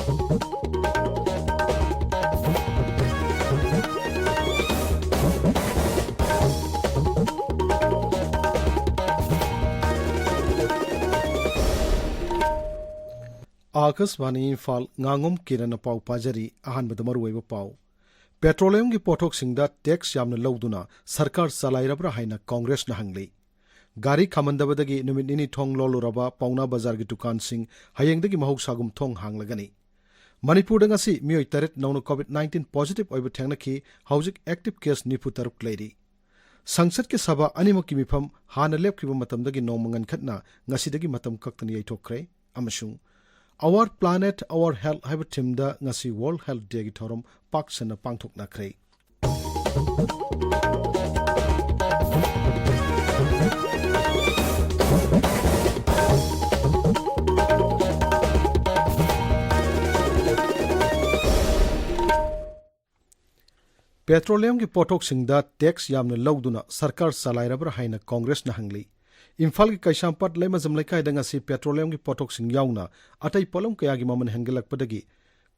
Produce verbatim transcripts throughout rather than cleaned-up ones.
ꯑꯥꯀꯥꯁꯕꯥꯅꯤ ꯏꯝꯐꯥꯜ, ꯉꯥꯉꯣꯝ ꯀꯤꯔꯟꯅ ꯄꯥꯎ ꯄꯥꯖꯔꯤ꯫ ꯑꯍꯥꯟꯕꯗ ꯃꯔꯨꯑꯣꯏꯕ ꯄꯥꯎ꯫ ꯄꯦꯇ꯭ꯔꯣꯂꯤꯌꯝꯒꯤ ꯄꯣꯠꯊꯣꯛꯁꯤꯡꯗ ꯇꯦꯛꯁ ꯌꯥꯝꯅ ꯂꯧꯗꯨꯅ ꯁꯔꯀꯥꯔ ꯆꯂꯥꯏꯔꯕ꯭ꯔꯥ ꯍꯥꯏꯅ ꯀꯣꯡꯒ꯭ꯔꯦꯁꯅ ꯍꯪꯂꯤ꯫ ꯒꯥꯔꯤ ꯈꯥꯝꯃꯟꯗꯕꯗꯒꯤ ꯅꯨꯃꯤꯠ ꯅꯤꯅꯤ ꯊꯣꯡ ꯂꯣꯜꯂꯨꯔꯕ ꯄꯥꯎꯅꯥ ꯕꯖꯥꯔꯒꯤ ꯗꯨꯀꯥꯟꯁꯤꯡ ꯍꯌꯦꯡꯗꯒꯤ ꯃꯍꯧꯁꯥꯒꯨꯝ ꯊꯣꯡ ꯍꯥꯡꯂꯒꯅꯤ꯫ ꯃꯅꯤꯄꯨꯔꯗ ꯉꯁꯤ ꯃꯤꯑꯣꯏ ꯇꯔꯦꯠ ꯅꯧꯅ ꯀꯣꯚꯤꯗ ꯅꯥꯏꯟꯇꯤꯟ ꯄꯣꯖꯤꯇꯤꯚ ꯑꯣꯏꯕ ꯊꯦꯡꯅꯈꯤ꯫ ꯍꯧꯖꯤꯛ ꯑꯦꯛꯇꯤꯚ ꯀꯦꯁ ꯅꯤꯐꯨ ꯇꯔꯨꯛ ꯂꯩꯔꯤ꯫ ꯁꯪꯁꯠꯀꯤ ꯁꯚꯥ ꯑꯅꯤꯃꯛꯀꯤ ꯃꯤꯐꯝ ꯍꯥꯟꯅ ꯂꯦꯞꯈꯤꯕ ꯃꯇꯝꯗꯒꯤ ꯅꯣꯡꯃ ꯉꯟꯈꯠꯅ ꯉꯁꯤꯗꯒꯤ ꯃꯇꯝ ꯀꯛꯇꯅ ꯌꯩꯊꯣꯛꯈ꯭ꯔꯦ꯫ ꯑꯃꯁꯨꯡ Our Planet, Our Health ꯍꯥꯏꯕ ꯊꯤꯝꯗ ꯉꯁꯤ ꯋꯥꯔꯜꯗ ꯍꯦꯜꯊ ꯗꯦꯒꯤ ꯊꯧꯔꯝ ꯄꯥꯛ ꯁꯟꯅ ꯄꯥꯡꯊꯣꯛꯅꯈ꯭ꯔꯦ꯫ ꯄꯦꯇ꯭ꯔꯣꯂꯤꯌꯝꯒꯤ ꯄꯣꯠꯊꯣꯛꯁꯤꯡꯗ ꯇꯦꯛꯁ ꯌꯥꯝꯅ ꯂꯧꯗꯨꯅ ꯁꯔꯀꯥꯔ ꯆꯂꯥꯏꯔꯕ꯭ꯔꯥ ꯍꯥꯏꯅ ꯀꯣꯡꯒ꯭ꯔꯦꯁꯅ ꯍꯪꯂꯤ꯫ ꯏꯝꯐꯥꯜꯒꯤ ꯀꯩꯁꯥꯝꯄꯥꯠ ꯂꯩꯃꯖꯝ ꯂꯩꯀꯥꯏꯗ ꯉꯁꯤ ꯄꯦꯇ꯭ꯔꯣꯂꯤꯌꯝꯒꯤ ꯄꯣꯠꯊꯣꯛꯁꯤꯡ ꯌꯥꯎꯅ ꯑꯇꯩ ꯄꯣꯠꯂꯝ ꯀꯌꯥꯒꯤ ꯃꯃꯜ ꯍꯦꯟꯒꯠꯂꯛꯄꯗꯒꯤ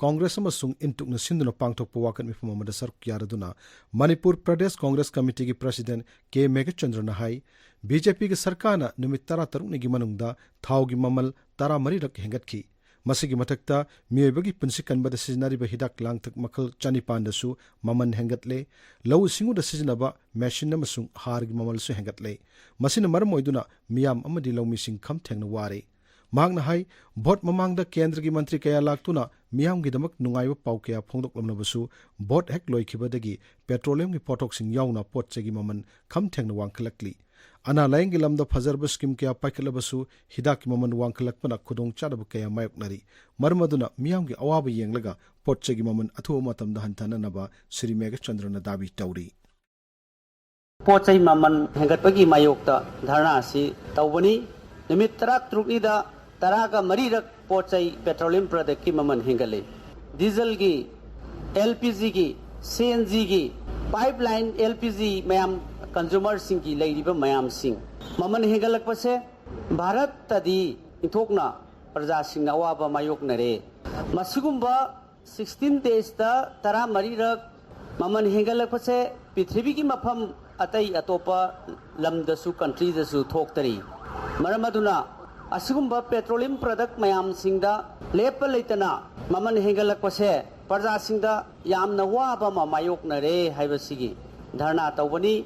ꯀꯣꯡꯒ꯭ꯔꯦꯁ ꯑꯃꯁꯨꯡ ꯏꯟꯇꯨꯛꯅ ꯁꯤꯟꯗꯨꯅ ꯄꯥꯡꯊꯣꯛꯄ ꯋꯥꯀꯠ ꯃꯤꯐꯝ ꯑꯃꯗ ꯁꯔꯨꯛ ꯌꯥꯔꯗꯨꯅ ꯃꯅꯤꯄꯨꯔ ꯄ꯭ꯔꯗꯦꯁ ꯀꯣꯡꯒ꯭ꯔꯦꯁ ꯀꯃꯤꯇꯤꯒꯤ ꯄ꯭ꯔꯁꯤꯗꯦꯟ ꯀꯦ ꯃꯦꯘꯆꯟꯗ꯭ꯔꯅ ꯍꯥꯏ, ꯕꯤ ꯖꯦ ꯄꯤꯒꯤ ꯁꯔꯀꯥꯔꯅ ꯅꯨꯃꯤꯠ ꯇꯔꯥꯇꯔꯨꯛꯅꯤꯒꯤ ꯃꯅꯨꯡꯗ ꯊꯥꯎꯒꯤ ꯃꯃꯜ ꯇꯔꯥꯃꯔꯤꯔꯛ ꯍꯦꯟꯒꯠꯈꯤ꯫ ꯃꯁꯤꯒꯤ ꯃꯊꯛꯇ ꯃꯤꯑꯣꯏꯕꯒꯤ ꯄꯨꯟꯁꯤ ꯀꯟꯕꯗ ꯁꯤꯖꯤꯟꯅꯔꯤꯕ ꯍꯤꯗꯥꯛ ꯂꯥꯡꯊꯛ ꯃꯈꯜ ꯆꯅꯤꯄꯥꯟꯗꯁꯨ ꯃꯃꯜ ꯍꯦꯟꯒꯠꯂꯦ꯫ ꯂꯧꯎ ꯁꯤꯡꯎꯗ ꯁꯤꯖꯤꯟꯅꯕ ꯃꯦꯁꯤꯟ ꯑꯃꯁꯨꯡ ꯍꯥꯔꯒꯤ ꯃꯃꯜꯁꯨ ꯍꯦꯟꯒꯠꯂꯦ꯫ ꯃꯁꯤꯅ ꯃꯔꯝ ꯑꯣꯏꯗꯨꯅ ꯃꯤꯌꯥꯝ ꯑꯃꯗꯤ ꯂꯧꯃꯤꯁꯤꯡ ꯈꯝ ꯊꯦꯡꯅ ꯋꯥꯔꯦ꯫ ꯃꯍꯥꯛꯅ ꯍꯥꯏ, ꯚꯣꯠ ꯃꯃꯥꯡꯗ ꯀꯦꯟꯗ꯭ꯔꯒꯤ ꯃꯟꯇ꯭ꯔꯤ ꯀꯌꯥ ꯂꯥꯛꯇꯨꯅ ꯃꯤꯌꯥꯝꯒꯤꯗꯃꯛ ꯅꯨꯡꯉꯥꯏꯕ ꯄꯥꯎ ꯀꯌꯥ ꯐꯣꯡꯗꯣꯛꯂꯝꯂꯕꯁꯨ, ꯚꯣꯠ ꯍꯦꯛ ꯂꯣꯏꯈꯤꯕꯗꯒꯤ ꯄꯦꯇ꯭ꯔꯣꯂꯤꯌꯝꯒꯤ ꯄꯣꯠꯊꯣꯛꯁꯤꯡ ꯌꯥꯎꯅ ꯄꯣꯠ ꯆꯩꯒꯤ ꯃꯃꯜ ꯈꯝ ꯊꯦꯡꯅ ꯋꯥꯡꯈꯠꯂꯛꯂꯤ꯫ ꯑꯅꯥ ꯂꯥꯌꯦꯡꯒꯤ ꯂꯝꯗ ꯐꯖꯔꯕ ꯁ꯭ꯀꯤꯝ ꯀꯌꯥ ꯄꯥꯏꯈꯠꯂꯕꯁꯨ, ꯍꯤꯗꯥꯛꯀꯤ ꯃꯃꯜ ꯋꯥꯡꯈꯠꯂꯛꯄꯅ ꯈꯨꯗꯣꯡꯆꯥꯗꯕ ꯀꯌꯥ ꯃꯥꯌꯣꯛꯅꯔꯤ꯫ ꯃꯔꯝ ꯑꯗꯨꯅ ꯃꯤꯌꯥꯝꯒꯤ ꯑꯋꯥꯕ ꯌꯦꯡꯂꯒ ꯄꯣꯠ ꯆꯩꯒꯤ ꯃꯃꯜ ꯑꯊꯨꯕ ꯃꯇꯝꯗ ꯍꯟꯊꯅꯅꯕ ꯁ꯭ꯔꯤ ꯃꯦꯘꯆꯟꯗ꯭ꯔꯅ ꯗꯥꯕꯤ ꯇꯧꯔꯤ꯫ ꯄꯣꯠ ꯆꯩ ꯃꯃꯜ ꯍꯦꯟꯒꯠꯄꯒꯤ ꯃꯥꯌꯣꯛꯇ ꯙꯔꯅꯥ ꯑꯁꯤ ꯇꯧꯕꯅꯤ꯫ ꯅꯨꯃꯤꯠ ꯇꯔꯥꯇꯔꯨꯛꯅꯤꯗ ꯇꯔꯥꯒ ꯃꯔꯤꯔꯛ ꯄꯣꯠ ꯆꯩ ꯄꯦꯇ꯭ꯔꯣꯂꯤꯌꯝ ꯄ꯭ꯔꯗꯛꯀꯤ ꯃꯃꯜ ꯍꯦꯟꯒꯠꯂꯦ꯫ ꯗꯤꯖꯜꯒꯤ, ꯑꯦꯜ ꯄꯤ ꯖꯤꯒꯤ, ꯁꯤ ꯑꯦꯟ ꯖꯤꯒꯤ, pipeline L P G ꯃꯌꯥꯝ, ꯀꯟꯖꯨꯃꯔꯁꯤꯡꯒꯤ ꯂꯩꯔꯤꯕ ꯃꯌꯥꯝꯁꯤꯡ, ꯃꯃꯜ ꯍꯦꯟꯒꯠꯂꯛꯄꯁꯦ ꯚꯥꯔꯠꯇꯗꯤ ꯏꯟꯊꯣꯛꯅ ꯄ꯭ꯔꯖꯥꯁꯤꯡꯅ ꯑꯋꯥꯕ ꯃꯥꯌꯣꯛꯅꯔꯦ꯫ ꯃꯁꯤꯒꯨꯝꯕ ꯁꯤꯛꯁꯇꯤꯟ ꯗꯦꯖꯇ ꯇꯔꯥꯃꯔꯤꯔꯛ ꯃꯃꯜ ꯍꯦꯟꯒꯠꯂꯛꯄꯁꯦ ꯄ꯭ꯔꯤꯊꯤꯕꯤꯒꯤ ꯃꯐꯝ ꯑꯇꯩ ꯑꯇꯣꯞꯄ ꯂꯝꯗꯁꯨ, ꯀꯟꯇ꯭ꯔꯤꯗꯁꯨ ꯊꯣꯛꯇꯔꯤ꯫ ꯃꯔꯝ ꯑꯗꯨꯅ ꯑꯁꯤꯒꯨꯝꯕ ꯄꯦꯇ꯭ꯔꯣꯂꯤꯌꯝ ꯄ꯭ꯔꯗꯛ ꯃꯌꯥꯝꯁꯤꯡꯗ ꯂꯦꯞꯄ ꯂꯩꯇꯅ ꯃꯃꯜ ꯍꯦꯟꯒꯠꯂꯛꯄꯁꯦ ꯄ꯭ꯔꯖꯥꯁꯤꯡꯗ ꯌꯥꯝꯅ ꯋꯥꯕ ꯑꯃ ꯃꯥꯌꯣꯛꯅꯔꯦ ꯍꯥꯏꯕꯁꯤꯒꯤ ꯙꯔꯅꯥ ꯇꯧꯕꯅꯤ꯫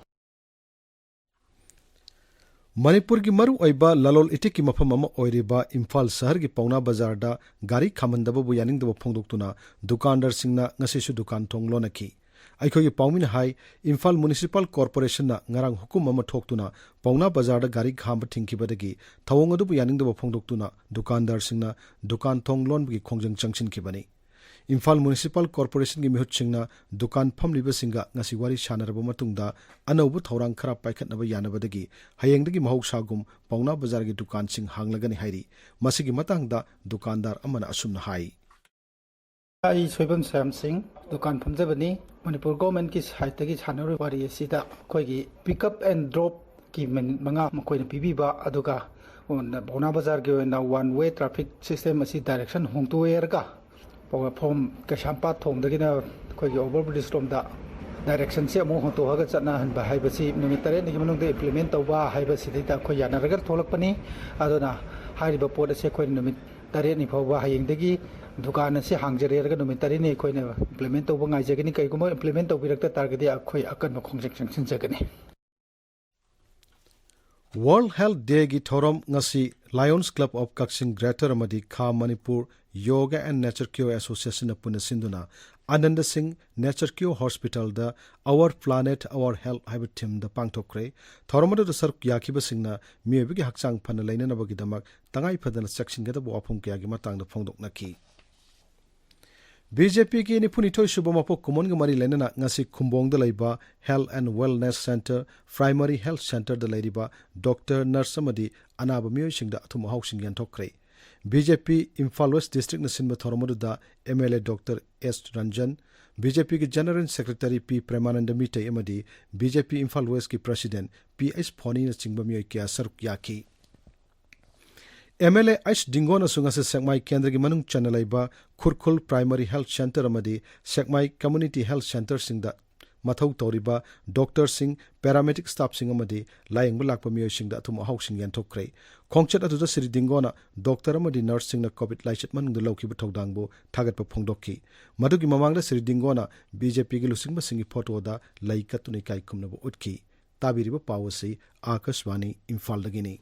ꯃꯅꯤꯄꯨꯔꯒꯤ ꯃꯔꯨꯑꯣꯏꯕ ꯂꯂꯣꯜ ꯏꯇꯤꯛꯀꯤ ꯃꯐꯝ ꯑꯃ ꯑꯣꯏꯔꯤꯕ ꯏꯝꯐꯥꯜ ꯁꯍꯔꯒꯤ ꯄꯥꯎꯅꯥ ꯕꯖꯥꯔꯗ ꯒꯥꯔꯤ ꯈꯥꯝꯍꯟꯗꯕꯕꯨ ꯌꯥꯅꯤꯡꯗꯕ ꯐꯣꯡꯗꯣꯛꯇꯨꯅ ꯗꯨꯀꯥꯟꯗꯥꯔꯁꯤꯡꯅ ꯉꯁꯤꯁꯨ ꯗꯨꯀꯥꯟ ꯊꯣꯡ ꯂꯣꯟꯅꯈꯤ꯫ ꯑꯩꯈꯣꯏꯒꯤ ꯄꯥꯎꯃꯤꯅ ꯍꯥꯏ, ꯏꯝꯐꯥꯜ ꯃ꯭ꯌꯨꯅꯤꯁꯤꯄꯥꯜ ꯀꯣꯔꯄꯣꯔꯦꯁꯟꯅ ꯉꯔꯥꯡ ꯍꯨꯀꯨꯝ ꯑꯃ ꯊꯣꯛꯇꯨꯅ ꯄꯥꯎꯅꯥ ꯕꯖꯥꯔꯗ ꯒꯥꯔꯤ ꯈꯥꯝꯕ ꯊꯤꯡꯈꯤꯕꯗꯒꯤ ꯊꯧꯑꯣꯡ ꯑꯗꯨꯕꯨ ꯌꯥꯅꯤꯡꯗꯕ ꯐꯣꯡꯗꯣꯛꯇꯨꯅ ꯗꯨꯀꯥꯟꯗꯥꯔꯁꯤꯡꯅ ꯗꯨꯀꯥꯟ ꯊꯣꯡ ꯂꯣꯟꯕꯒꯤ ꯈꯣꯡꯖꯪ ꯆꯪꯁꯤꯟꯈꯤꯕꯅꯤ꯫ ꯏꯝꯐꯥꯜ ꯃ꯭ꯌꯨꯅꯤꯁꯤꯄꯥꯜ ꯀꯣꯔꯄꯣꯔꯦꯁꯟꯒꯤ ꯃꯤꯍꯨꯠꯁꯤꯡꯅ ꯗꯨꯀꯥꯟ ꯐꯝꯂꯤꯕꯁꯤꯡꯒ ꯉꯁꯤ ꯋꯥꯔꯤ ꯁꯥꯟꯅꯔꯕ ꯃꯇꯨꯡꯗ ꯑꯅꯧꯕ ꯊꯧꯔꯥꯡ ꯈꯔ ꯄꯥꯏꯈꯠꯅꯕ ꯌꯥꯅꯕꯗꯒꯤ ꯍꯌꯦꯡꯗꯒꯤ ꯃꯍꯧꯁꯥꯒꯨꯝ ꯄꯥꯎꯅꯥ ꯕꯖꯥꯔꯒꯤ ꯗꯨꯀꯥꯟꯁꯤꯡ ꯍꯥꯡꯂꯒꯅꯤ ꯍꯥꯏꯔꯤ꯫ ꯃꯁꯤꯒꯤ ꯃꯇꯥꯡꯗ ꯗꯨꯀꯥꯟꯗꯥꯔ ꯑꯃꯅ ꯑꯁꯨꯝꯅ ꯍꯥꯏ꯫ ꯑꯩ ꯁꯣꯏꯕꯝ ꯁ꯭ꯌꯥꯝ ꯁꯤꯡ, ꯗꯨꯀꯥꯟ ꯐꯝꯖꯕꯅꯤ꯫ ꯃꯅꯤꯄꯨꯔ ꯒꯣꯔꯃꯦꯟꯠꯀꯤ ꯁꯥꯏꯠꯇꯒꯤ ꯁꯥꯟꯅꯔꯤꯕ ꯋꯥꯔꯤ ꯑꯁꯤꯗ ꯑꯩꯈꯣꯏꯒꯤ pick up and drop ꯀꯤ ꯃꯤꯅꯤꯠ ꯃꯉꯥ ꯃꯈꯣꯏꯅ ꯄꯤꯕꯤꯕ, ꯑꯗꯨꯒ ꯄꯥꯎꯅꯥ ꯕꯖꯥꯔꯒꯤ ꯑꯣꯏꯅ one way traffic system ꯑꯁꯤ direction ꯍꯣꯡꯗꯣꯛꯑꯦ ꯍꯥꯏꯔꯒ ꯄꯥꯎ-, ꯐꯣꯝ ꯀꯩꯁꯥꯝꯄꯥꯠ ꯊꯣꯡꯗꯒꯤꯅ ꯑꯩꯈꯣꯏꯒꯤ over bridge ꯂꯣꯝꯗ directionꯁꯦ ꯑꯃꯨꯛ ꯍꯣꯡꯗꯣꯛꯑꯒ ꯆꯠꯅꯍꯟꯕ ꯍꯥꯏꯕꯁꯤ ꯅꯨꯃꯤꯠ ꯇꯔꯦꯠꯅꯤꯒꯤ ꯃꯅꯨꯡꯗ implement ꯇꯧꯕ ꯍꯥꯏꯕꯁꯤꯗꯩꯗ ꯑꯩꯈꯣꯏ ꯌꯥꯅꯔꯒ ꯊꯣꯛꯂꯛꯄꯅꯤ꯫ ꯑꯗꯨꯅ ꯍꯥꯏꯔꯤꯕ ꯄꯣꯠ ꯑꯁꯤ ꯑꯩꯈꯣꯏ ꯅꯨꯃꯤꯠ ꯇꯔꯦꯠꯅꯤ ꯐꯥꯎꯕ ꯍꯌꯦꯡꯗꯒꯤ ꯗꯨꯀꯥꯟ ꯑꯁꯤ ꯍꯥꯡꯖꯔꯦ ꯍꯥꯏꯔꯒ ꯅꯨꯃꯤꯠ ꯇꯔꯦꯠꯅꯤ ꯑꯩꯈꯣꯏꯅ implement ꯇꯧꯕ ꯉꯥꯏꯖꯒꯅꯤ꯫ ꯀꯔꯤꯒꯨꯝꯕ implement ꯇꯧꯕꯤꯔꯛꯇ ꯇꯥꯔꯒꯗꯤ ꯑꯩꯈꯣꯏ ꯑꯀꯟꯕ ꯈꯣꯡꯖꯪ ꯆꯪꯁꯤꯟꯖꯒꯅꯤ꯫ World Health Dayꯒꯤ ꯊꯧꯔꯝ ꯉꯁꯤ Lions Club of Kakching Greater ꯑꯃꯗꯤ ꯈꯥ Manipur Yoga and Nature Cure Associationꯅ ꯄꯨꯟꯅ ꯁꯤꯟꯗꯨꯅ ꯑꯅꯟꯗ ꯁꯤꯡ Nature Cure Hospitalꯗ Our Planet, Our Health ꯍꯥꯏꯕ themeꯗ ꯄꯥꯡꯊꯣꯛꯈ꯭ꯔꯦ꯫ ꯊꯧꯔꯝ ꯑꯗꯨꯗ ꯁꯔꯨꯛ ꯌꯥꯈꯤꯕꯁꯤꯡꯅ ꯃꯤꯑꯣꯏꯕꯒꯤ ꯍꯛꯆꯥꯡ ꯐꯅ ꯂꯩꯅꯅꯕꯒꯤꯗꯃꯛ ꯇꯉꯥꯏ ꯐꯗꯅ ꯆꯦꯛꯁꯤꯟꯒꯗꯕ ꯋꯥꯐꯝ ꯀꯌꯥꯒꯤ ꯃꯇꯥꯡꯗ ꯐꯣꯡꯗꯣꯛꯅꯈꯤ꯫ ꯕꯤ ꯖꯦ ꯄꯤꯒꯤ ꯅꯤꯐꯨꯅꯤꯊꯣꯏ ꯁꯨꯕ ꯃꯄꯣꯛ ꯀꯨꯝꯑꯣꯟꯒ ꯃꯔꯤ ꯂꯩꯅꯅ ꯉꯁꯤ ꯈꯨꯝꯕꯣꯡꯗ ꯂꯩꯕ Health and Wellness Centre, Primary Health Centreꯗ ꯂꯩꯔꯤꯕ ꯗꯣꯛꯇꯔ, ꯅꯔꯁ ꯑꯃꯗꯤ ꯑꯅꯥꯕ ꯃꯤꯑꯣꯏꯁꯤꯡꯗ ꯑꯊꯨꯝ ꯑꯍꯥꯎꯁꯤꯡ ꯌꯦꯟꯊꯣꯛꯈ꯭ꯔꯦ꯫ ꯕꯤ ꯖꯦ ꯄꯤ ꯏꯝꯐꯥꯜ ꯋꯦꯁ ꯗꯤꯁꯇ꯭ꯔꯤꯛꯅ ꯁꯤꯟꯕ ꯊꯧꯔꯝ ꯑꯗꯨꯗ M L A doctor S Ranjan, B J ꯄꯤꯒꯤ ꯖꯦꯅꯔꯦꯜ ꯁꯦꯀ꯭ꯔꯦꯇꯔꯤ ꯄꯤ ꯄ꯭ꯔꯦꯃꯥꯅꯟꯗ ꯃꯤꯇꯩ ꯑꯃꯗꯤ ꯕꯤ ꯖꯦ ꯄꯤ ꯏꯝꯐꯥꯜ ꯋꯦꯁꯀꯤ ꯄ꯭ꯔꯁꯤꯗꯦꯟꯠ ꯄꯤ ꯑꯩꯆ ꯐꯣꯅꯤꯅꯆꯤꯡꯕ ꯃꯤꯑꯣꯏ ꯀꯌꯥ ꯁꯔꯨꯛ ꯌꯥꯈꯤ꯫ ꯑꯦꯝ ꯑꯦꯜ ꯑꯦ ꯑꯩꯆ ꯗꯤꯡꯒꯣꯅꯁꯨ ꯉꯁꯤ ꯁꯦꯛꯃꯥꯏ ꯀꯦꯟꯗ꯭ꯔꯒꯤ ꯃꯅꯨꯡ ꯆꯟꯅ ꯂꯩꯕ ꯈꯨꯔꯈꯨꯜ ꯄ꯭ꯔꯥꯏꯃꯔꯤ ꯍꯦꯜꯊ ꯁꯦꯟꯇꯔ ꯑꯃꯗꯤ ꯁꯦꯛꯃꯥꯏ ꯀꯝꯃ꯭ꯌꯨꯅꯤꯇꯤ ꯍꯦꯜꯊ ꯁꯦꯟꯇꯔꯁꯤꯡꯗ ꯃꯊꯧ ꯇꯧꯔꯤꯕ ꯗꯣꯛꯇꯔꯁꯤꯡ, ꯄꯦꯔꯥꯃꯦꯗꯤꯛ ꯁ꯭ꯇꯥꯐꯁꯤꯡ ꯑꯃꯗꯤ ꯂꯥꯌꯦꯡꯕ ꯂꯥꯛꯄ ꯃꯤꯑꯣꯏꯁꯤꯡꯗ ꯑꯊꯨꯝ ꯑꯍꯥꯎꯁꯤꯡ ꯌꯦꯟꯊꯣꯛꯈ꯭ꯔꯦ꯫ ꯈꯣꯡꯆꯠ ꯑꯗꯨꯗ ꯁ꯭ꯔꯤ ꯗꯤꯡꯒꯣꯅ ꯗꯣꯛꯇꯔ ꯑꯃꯗꯤ ꯅꯔꯁꯁꯤꯡꯅ ꯀꯣꯚꯤꯗ ꯂꯥꯏꯆꯠ ꯃꯅꯨꯡꯗ ꯂꯧꯈꯤꯕ ꯊꯧꯗꯥꯡꯕꯨ ꯊꯥꯒꯠꯄ ꯐꯣꯡꯗꯣꯛꯈꯤ꯫ ꯃꯗꯨꯒꯤ ꯃꯃꯥꯡꯗ ꯁ꯭ꯔꯤ ꯗꯤꯡꯒꯣꯅ ꯕꯤ ꯖꯦ ꯄꯤꯒꯤ ꯂꯨꯆꯤꯡꯕꯁꯤꯡꯒꯤ ꯐꯣꯇꯣꯗ ꯂꯩ ꯀꯠꯇꯨꯅ ꯏꯀꯥꯏ ꯈꯨꯝꯅꯕ ꯎꯠꯈꯤ꯫ ꯇꯥꯕꯤꯔꯤꯕ ꯄꯥꯎ ꯑꯁꯤ ꯑꯥꯀꯥꯁꯕꯥꯅꯤ ꯏꯝꯐꯥꯜꯗꯒꯤꯅꯤ꯫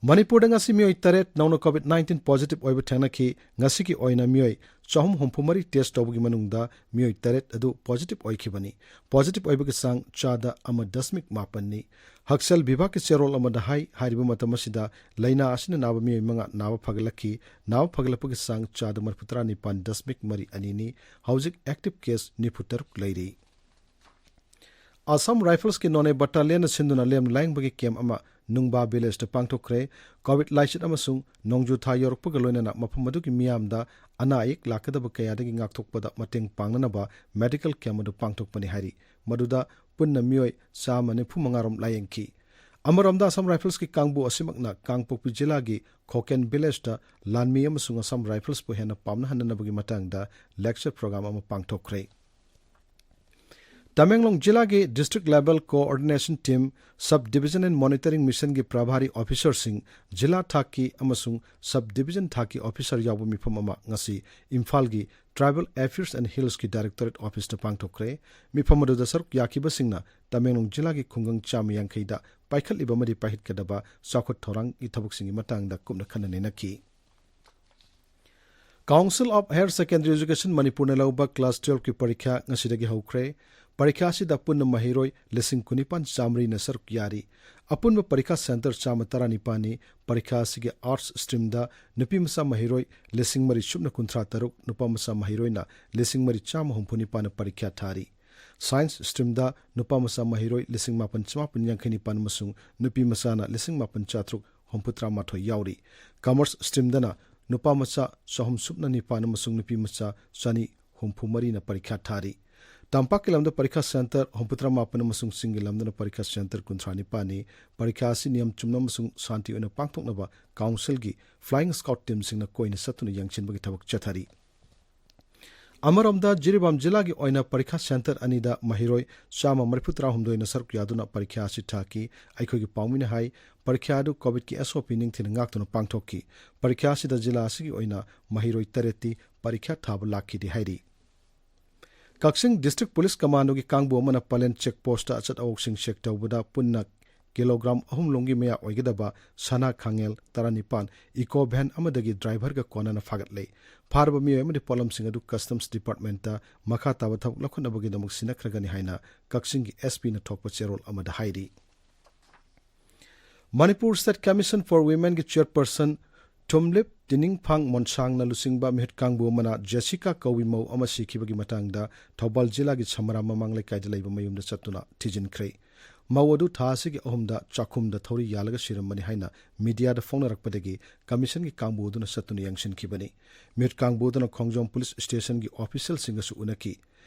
ꯃꯅꯤꯄꯨꯔꯗ ꯉꯁꯤ ꯃꯤꯑꯣꯏ ꯇꯔꯦꯠ ꯅꯧꯅ ꯀꯣꯚꯤꯗ ꯅꯥꯏꯟꯇꯤꯟ ꯄꯣꯖꯤꯇꯤꯚ ꯑꯣꯏꯕ ꯊꯦꯡꯅꯈꯤ꯫ ꯉꯁꯤꯒꯤ ꯑꯣꯏꯅ ꯃꯤꯑꯣꯏ ꯆꯍꯨꯝ ꯍꯨꯝꯐꯨ ꯃꯔꯤ ꯇꯦꯁ ꯇꯧꯕꯒꯤ ꯃꯅꯨꯡꯗ ꯃꯤꯑꯣꯏ ꯇꯔꯦꯠ ꯑꯗꯨ ꯄꯣꯖꯤꯇꯤꯚ ꯑꯣꯏꯈꯤꯕꯅꯤ꯫ ꯄꯣꯖꯤꯇꯤꯚ ꯑꯣꯏꯕꯒꯤ ꯆꯥꯡ ꯆꯥꯗ ꯑꯃ ꯗꯁꯃꯤꯛ ꯃꯥꯄꯟꯅꯤ꯫ ꯍꯛꯁꯦꯜ ꯕꯤꯚꯥꯒꯀꯤ ꯆꯦꯔꯣꯜ ꯑꯃꯗ ꯍꯥꯏ, ꯍꯥꯏꯔꯤꯕ ꯃꯇꯝ ꯑꯁꯤꯗ ꯂꯥꯏꯅꯥ ꯑꯁꯤꯅ ꯅꯥꯕ ꯃꯤꯑꯣꯏ ꯃꯉꯥ ꯅꯥꯕ ꯐꯒꯠꯂꯛꯈꯤ꯫ ꯅꯥꯕ ꯐꯒꯠꯂꯛꯄꯒꯤ ꯆꯥꯡ ꯆꯥꯗ ꯃꯔꯤꯐꯨ ꯇꯔꯥ ꯅꯤꯄꯥꯟ ꯗꯁꯃꯤꯛ ꯃꯔꯤ ꯑꯅꯤꯅꯤ꯫ ꯍꯧꯖꯤꯛ ꯑꯦꯛꯇꯤꯚ ꯀꯦꯁ ꯅꯤꯐꯨ ꯇꯔꯨꯛ ꯂꯩꯔꯤ꯫ ꯑꯁꯥꯝ ꯔꯥꯏꯐꯜꯁꯀꯤ ꯅꯣꯅꯦ ꯕꯠꯇꯥꯂꯤꯌꯟꯅ ꯁꯤꯟꯗꯨꯅ ꯂꯦꯝꯅ ꯂꯥꯌꯦꯡꯕꯒꯤ ꯀꯦꯝꯞ ꯑꯃ ꯅꯨꯡꯕꯥ ꯚꯤꯂꯦꯖꯇ ꯄꯥꯡꯊꯣꯛꯈ꯭ꯔꯦ꯫ ꯀꯣꯚꯤꯗ ꯂꯥꯏꯆꯠ ꯑꯃꯁꯨꯡ ꯅꯣꯡꯖꯨ ꯊꯥ ꯌꯧꯔꯛꯄꯒ ꯂꯣꯏꯅꯅ ꯃꯐꯝ ꯑꯗꯨꯒꯤ ꯃꯤꯌꯥꯝꯗ ꯑꯅꯥ ꯑꯌꯦꯛ ꯂꯥꯛꯀꯗꯕ ꯀꯌꯥꯗꯒꯤ ꯉꯥꯛꯊꯣꯛꯄꯗ ꯃꯇꯦꯡ ꯄꯥꯡꯅꯅꯕ ꯃꯦꯗꯤꯀꯦꯜ ꯀꯦꯝꯞ ꯑꯗꯨ ꯄꯥꯡꯊꯣꯛꯄꯅꯤ ꯍꯥꯏꯔꯤ꯫ ꯃꯗꯨꯗ ꯄꯨꯟꯅ ꯃꯤꯑꯣꯏ ꯆꯥꯝꯃ ꯅꯤꯐꯨ ꯃꯉꯥ ꯔꯣꯝ ꯂꯥꯌꯦꯡꯈꯤ꯫ ꯑꯃꯔꯣꯝꯗ ꯑꯁꯥꯝ ꯔꯥꯏꯐꯜꯁꯀꯤ ꯀꯥꯡꯕꯨ ꯑꯁꯤꯃꯛꯅ ꯀꯥꯡꯄꯣꯛꯄꯤ ꯖꯤꯂꯥꯒꯤ ꯈꯣꯀꯦꯟ ꯚꯤꯂꯦꯖꯇ ꯂꯥꯟꯃꯤ ꯑꯃꯁꯨꯡ ꯑꯁꯥꯝ ꯔꯥꯏꯐꯜꯁꯄꯨ ꯍꯦꯟꯅ ꯄꯥꯝꯅꯍꯟꯅꯅꯕꯒꯤ ꯃꯇꯥꯡꯗ ꯂꯦꯛꯆꯔ ꯄ꯭ꯔꯣꯒ꯭ꯔꯥꯝ ꯑꯃ ꯄꯥꯡꯊꯣꯛꯈ꯭ꯔꯦ꯫ ꯇꯃꯦꯡꯂꯣꯡ ꯖꯤꯂꯥꯒꯤ District Level Coordination Team, Sub Division and Monitoring Missionꯒꯤ ꯄ꯭ꯔꯚꯥꯔꯤ ꯑꯣꯐꯤꯁꯔꯁꯤꯡ, ꯖꯤꯂꯥ ꯊꯥꯛꯀꯤ ꯑꯃꯁꯨꯡ ꯁꯕ ꯗꯤꯚꯤꯖꯟ ꯊꯥꯛꯀꯤ ꯑꯣꯐꯤꯁꯔ ꯌꯥꯎꯕ ꯃꯤꯐꯝ ꯑꯃ ꯉꯁꯤ ꯏꯝꯐꯥꯜꯒꯤ Tribal Affairs and Hillsꯀꯤ Directorate Officeꯇ ꯄꯥꯡꯊꯣꯛꯈ꯭ꯔꯦ꯫ ꯃꯤꯐꯝ ꯑꯗꯨꯗ ꯁꯔꯨꯛ ꯌꯥꯈꯤꯕꯁꯤꯡꯅ ꯇꯃꯦꯡꯂꯣꯡ ꯖꯤꯂꯥꯒꯤ ꯈꯨꯡꯒꯪ ꯆꯥꯝꯃ ꯌꯥꯡꯈꯩꯗ ꯄꯥꯏꯈꯠꯂꯤꯕ ꯑꯃꯗꯤ ꯄꯥꯏꯈꯠꯀꯗꯕ ꯆꯥꯎꯈꯠ ꯊꯧꯔꯥꯡꯒꯤ ꯊꯕꯛꯁꯤꯡꯒꯤ ꯃꯇꯥꯡꯗ ꯀꯨꯞꯅ ꯈꯟꯅ ꯅꯩꯅꯈꯤ꯫ Council of Higher Secondary Education ꯃꯅꯤꯄꯨꯔꯅ ꯂꯧꯕ ꯀ꯭ꯂꯥꯁ ꯇꯨꯌꯦꯜꯐꯀꯤ ꯄꯔꯤꯈ꯭ꯌꯥ ꯉꯁꯤꯗꯒꯤ ꯍꯧꯈ꯭ꯔꯦ꯫ ꯄꯔꯤꯈ꯭ꯌꯥ ꯑꯁꯤꯗ ꯄꯨꯟꯅ ꯃꯍꯩꯔꯣꯏ ꯂꯤꯁꯤꯡ ꯀꯨꯟꯅꯤꯄꯥꯟ ꯆꯥꯃꯔꯤꯅ ꯁꯔꯨꯛ ꯌꯥꯔꯤ꯫ ꯑꯄꯨꯟꯕ ꯄꯔꯤꯈꯥ ꯁꯦꯟꯇꯔ ꯆꯥꯝꯃ ꯇꯔꯥꯅꯤꯄꯥꯟꯅꯤ꯫ ꯄꯔꯤꯈꯥ ꯑꯁꯤꯒꯤ ꯑꯥꯔꯠꯁ ꯁ꯭ꯇ꯭ꯔꯤꯝꯗ ꯅꯨꯄꯤ ꯃꯆꯥ ꯃꯍꯩꯔꯣꯏ ꯂꯤꯁꯤꯡ ꯃꯔꯤ ꯁꯨꯞꯅ ꯀꯨꯟꯊ꯭ꯔꯥ ꯇꯔꯨꯛ, ꯅꯨꯄꯥ ꯃꯆꯥ ꯃꯍꯩꯔꯣꯏꯅ ꯂꯤꯁꯤꯡ ꯃꯔꯤ ꯆꯥꯝꯃ ꯍꯨꯝꯐꯨ ꯅꯤꯄꯥꯟꯅ ꯄꯔꯤꯈ꯭ꯌꯥ ꯊꯥꯔꯤ꯫ ꯁꯥꯏꯟꯁ ꯁ꯭ꯇ꯭ꯔꯤꯝꯗ ꯅꯨꯄꯥ ꯃꯆꯥ ꯃꯍꯩꯔꯣꯏ ꯂꯤꯁꯤꯡ ꯃꯥꯄꯟ ꯆꯥꯃꯥꯄꯟ ꯌꯥꯡꯈꯩ ꯅꯤꯄꯥꯟ ꯑꯃꯁꯨꯡ ꯅꯨꯄꯤ ꯃꯆꯥꯅ ꯂꯤꯁꯤꯡ ꯃꯥꯄꯟ ꯆꯥꯇ꯭ꯔꯨꯛ ꯍꯨꯝꯐꯨꯇꯔꯥ ꯃꯥꯊꯣꯏ ꯌꯥꯎꯔꯤ꯫ ꯀꯃꯔꯁ ꯁ꯭ꯇ꯭ꯔꯤꯝꯗꯅ ꯅꯨꯄꯥ ꯃꯆꯥ ꯆꯍꯨꯝ ꯁꯨꯞꯅ ꯅꯤꯄꯥꯟ ꯑꯃꯁꯨꯡ ꯅꯨꯄꯤ ꯃꯆꯥ ꯆꯅꯤ ꯍꯨꯝꯐꯨ ꯃꯔꯤꯅ ꯄꯔꯤꯈ꯭ꯌꯥ ꯊꯥꯔꯤ꯫ ꯇꯝꯄꯥꯛꯀꯤ ꯂꯝꯗ ꯄꯔꯤꯈꯥ ꯁꯦꯟꯇꯔ ꯍꯨꯝꯐꯨꯇꯔꯥ ꯃꯥꯄꯟ ꯑꯃꯁꯨꯡ ꯆꯤꯡꯒꯤ ꯂꯝꯗꯅ ꯄꯔꯤꯈꯥ ꯁꯦꯟꯇꯔ ꯀꯨꯟꯊ꯭ꯔꯥ ꯅꯤꯄꯥꯟꯅꯤ꯫ ꯄꯔꯤꯈꯥ ꯑꯁꯤ ꯅꯤꯌꯝ ꯆꯨꯝꯅ ꯑꯃꯁꯨꯡ ꯁꯥꯟꯇꯤ ꯑꯣꯏꯅ ꯄꯥꯡꯊꯣꯛꯅꯕ ꯀꯥꯎꯟꯁꯤꯜꯒꯤ Flying Scout ꯇꯤꯝꯁꯤꯡꯅ ꯀꯣꯏꯅ ꯆꯠꯇꯨꯅ ꯌꯦꯡꯁꯤꯟꯕꯒꯤ ꯊꯕꯛ ꯆꯠꯊꯔꯤ꯫ ꯑꯃꯔꯣꯝꯗ, ꯖꯤꯔꯤꯕꯥꯝ ꯖꯤꯂꯥꯒꯤ ꯑꯣꯏꯅ ꯄꯔꯤꯈꯥ ꯁꯦꯟꯇꯔ ꯑꯅꯤꯗ ꯃꯍꯩꯔꯣꯏ ꯆꯥꯝꯃ ꯃꯔꯤꯐꯨ ꯇꯔꯥꯍꯨꯝꯗꯣꯏꯅ ꯁꯔꯨꯛ ꯌꯥꯗꯨꯅ ꯄꯔꯤꯈꯥ ꯑꯁꯤ ꯊꯥꯈꯤ꯫ ꯑꯩꯈꯣꯏꯒꯤ ꯄꯥꯎꯃꯤꯅ ꯍꯥꯏ, ꯄꯔꯤꯈꯥ ꯑꯗꯨ ꯀꯣꯚꯤꯗꯀꯤ SOP ꯅꯤꯡꯊꯤꯅ ꯉꯥꯛꯇꯨꯅ ꯄꯥꯡꯊꯣꯛꯈꯤ꯫ ꯄꯔꯤꯈꯥ ꯑꯁꯤꯗ ꯖꯤꯂꯥ ꯑꯁꯤꯒꯤ ꯑꯣꯏꯅ ꯃꯍꯩꯔꯣꯏ ꯇꯔꯦꯠꯇꯤ ꯄꯔꯤꯈꯥ ꯊꯥꯕ ꯂꯥꯛꯈꯤꯗꯦ ꯍꯥꯏꯔꯤ꯫ ꯀꯛꯆꯤꯡ ꯗꯤꯁꯇ꯭ꯔꯤꯛ ꯄꯨꯂꯤꯁ ꯀꯃꯥꯟꯗꯣꯒꯤ ꯀꯥꯡꯕꯨ ꯑꯃꯅ ꯄꯂꯦꯟ ꯆꯦꯛ ꯄꯣꯁꯇ ꯑꯆꯠ ꯑꯋꯣꯛꯁꯤꯡ ꯆꯦꯛ ꯇꯧꯕꯗ ꯄꯨꯟꯅ ꯀꯤꯂꯣꯒ꯭ꯔꯥꯝ ꯑꯍꯨꯝ ꯂꯣꯝꯒꯤ ꯃꯌꯥ ꯑꯣꯏꯒꯗꯕ ꯁꯅꯥ ꯈꯥꯡꯉꯦꯜ ꯇꯔꯥꯅꯤꯄꯥꯟ ꯏꯀꯣ ꯚꯦꯟ ꯑꯃꯗꯒꯤ ꯗ꯭ꯔꯥꯏꯚꯔꯒ ꯀꯣꯟꯅꯅ ꯐꯥꯒꯠꯂꯦ꯫ ꯐꯥꯔꯕ ꯃꯤꯑꯣꯏ ꯑꯃꯗꯤ ꯄꯣꯠꯂꯝꯁꯤꯡ ꯑꯗꯨ ꯀꯁꯇꯝꯁ ꯗꯤꯄꯥꯔꯠꯃꯦꯟꯇ ꯃꯈꯥ ꯇꯥꯕ ꯊꯕꯛ ꯂꯧꯈꯠꯅꯕꯒꯤꯗꯃꯛ ꯁꯤꯟꯅꯈ꯭ꯔꯒꯅꯤ ꯍꯥꯏꯅ ꯀꯛꯆꯤꯡꯒꯤ SP ꯅ ꯊꯣꯛꯄ ꯆꯦꯔꯣꯜ ꯑꯃꯗ ꯍꯥꯏꯔꯤ꯫ Manipur State Commission for Women ꯒꯤ ꯆꯤꯌꯔꯄꯔꯁꯟ ꯊꯨꯝꯂꯤꯞ ꯇꯤꯅꯤꯡꯐꯥꯡ ꯃꯣꯟꯁꯥꯡꯅ ꯂꯨꯆꯤꯡꯕ ꯃꯤꯍꯨꯠ ꯀꯥꯡꯕꯨ ꯑꯃꯅ ꯖꯦꯁꯤꯀꯥ ꯀꯧꯕꯤ ꯃꯧ ꯑꯃ ꯁꯤꯈꯤꯕꯒꯤ ꯃꯇꯥꯡꯗ ꯊꯧꯕꯥꯜ ꯖꯤꯂꯥꯒꯤ ꯁꯃꯔꯥ ꯃꯃꯥꯡ ꯂꯩꯀꯥꯏꯗ ꯂꯩꯕ ꯃꯌꯨꯝꯗ ꯆꯠꯇꯨꯅ ꯊꯤꯖꯤꯟꯈ꯭ꯔꯦ꯫ ꯃꯧ ꯑꯗꯨ ꯊꯥ ꯑꯁꯤꯒꯤ ꯑꯍꯨꯝꯗ ꯆꯥꯛꯈꯨꯝꯗ ꯊꯧꯔꯤ ꯌꯥꯜꯂꯒ ꯁꯤꯔꯝꯕꯅꯤ ꯍꯥꯏꯅ ꯃꯤꯗꯤꯌꯥꯗ ꯐꯣꯡꯅꯔꯛꯄꯗꯒꯤ ꯀꯃꯤꯁꯟꯒꯤ ꯀꯥꯡꯕꯨ ꯑꯗꯨꯅ ꯆꯠꯇꯨꯅ ꯌꯦꯡꯁꯤꯟꯈꯤꯕꯅꯤ꯫ ꯃꯤꯍꯨꯠ ꯀꯥꯡꯕꯨ ꯑꯗꯨꯅ ꯈꯣꯡꯖꯣꯝ ꯄꯨꯂꯤꯁ ꯁ꯭ꯇꯦꯁꯟꯒꯤ ꯑꯣꯐꯤꯁꯤꯌꯦꯜꯁꯤꯡꯒꯁꯨ ꯎꯅꯈꯤ꯫